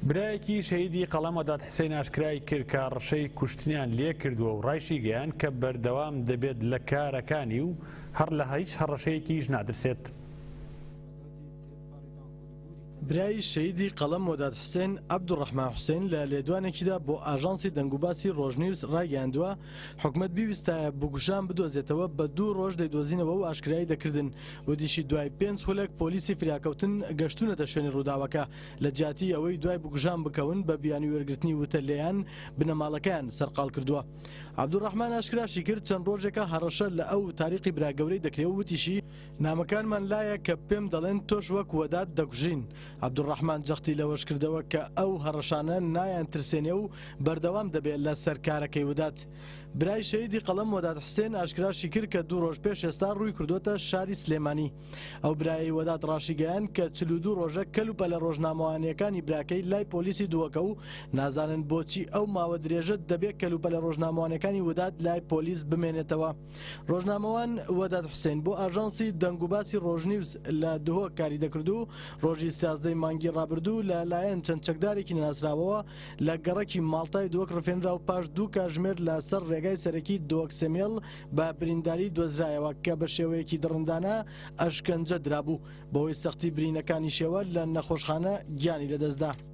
برایەکی شەهیدی قەڵەم وەدات حسین ئاشکرای کرد کە ڕەشەی کوشتنیان لێکردووە و ڕایشیگەیاند کە بەردەوام دەبێت لە کارەکانی و هەر لە هیچ هەڕەشەیەکیش ناترسێت. برای شەهیدی قەڵەم وەدات حوسێن، عەبدولڕەحمان حوسێن لە لێدوانێکیدا بۆ ئاژانسی دەنگوباسی ڕۆژنیوز ڕایگەیاندووە، حکومەت بیویستایە بکوژان بدۆزێتەوە بە دوو ڕۆژ دەیدۆزینەوە و ئاشکرای دەکردن. وتیشی دوای پێنج خولەک پۆلیسی فریاکەوتن گەشتوونەتە شوێنی ڕووداوەکە، لە جیاتی ئەوەی دوای بکوژان بکەون بە بیانووی وەرگرتنی وتە لێیان بنەماڵەکەیان سەرقاڵ کردووە. عەبدولڕەحمان ئاشکراشی کرد چەند ڕۆژێکە هەڕەشە لە ئەو و تاریقی برا گەورەی دەکرێ و وتیشی، نامەکانمان لایە کە پێم دەڵێن تۆش وەک وەدات دەکوژین. عەبدولڕەحمان جەختی لەوەش کردەوە کە ئەو هەڕەشانە نایانترسێنێ و بەردەوام دەبێ لە سەر کارەکەی ودات. برای شەهیدی قەڵەم وەدات حسێن ئاشکراشی کرد کە دوو ڕۆژ پێش ئێستا ڕووی کردۆتە شاری سلێمانی. ئەو برایەی وەدات ڕاشیگەیاند کە 42 ڕۆژە کەل و پەلە ڕۆژنامەوانییەکانی براکەی لای پۆلیسی دهۆکە و نازانن بۆچی ئەو ماوە درێژە دەبێ کەل و پەلە ڕۆژنامەوانیەکانی ودات لای پۆلیس بمێنێتەوە. ڕۆژنامەوان وەدات حوسێن بۆ ئاژانسی دەنگوباسی ڕۆژنیوز لە دهۆک کاری دەکرد و ڕۆژی 13 مانگی ڕابردوو لە لایەن چەند چەکدارێکی نەناسراوەوە لە گەڕەکی ماڵتای دهۆک ڕفێنرا و پاش دوو کاژمێر لە سەر ڕێگای سەرەکی دهۆک سێمێڵ بە برینداری دۆزرایەوە کە بە شێوەیەکی دڕندانە ئەشکەنجە درابوو، بەهۆی سەختی برینەکانیشیەوە لە نەخۆشخانە گیانی لەدەستدا.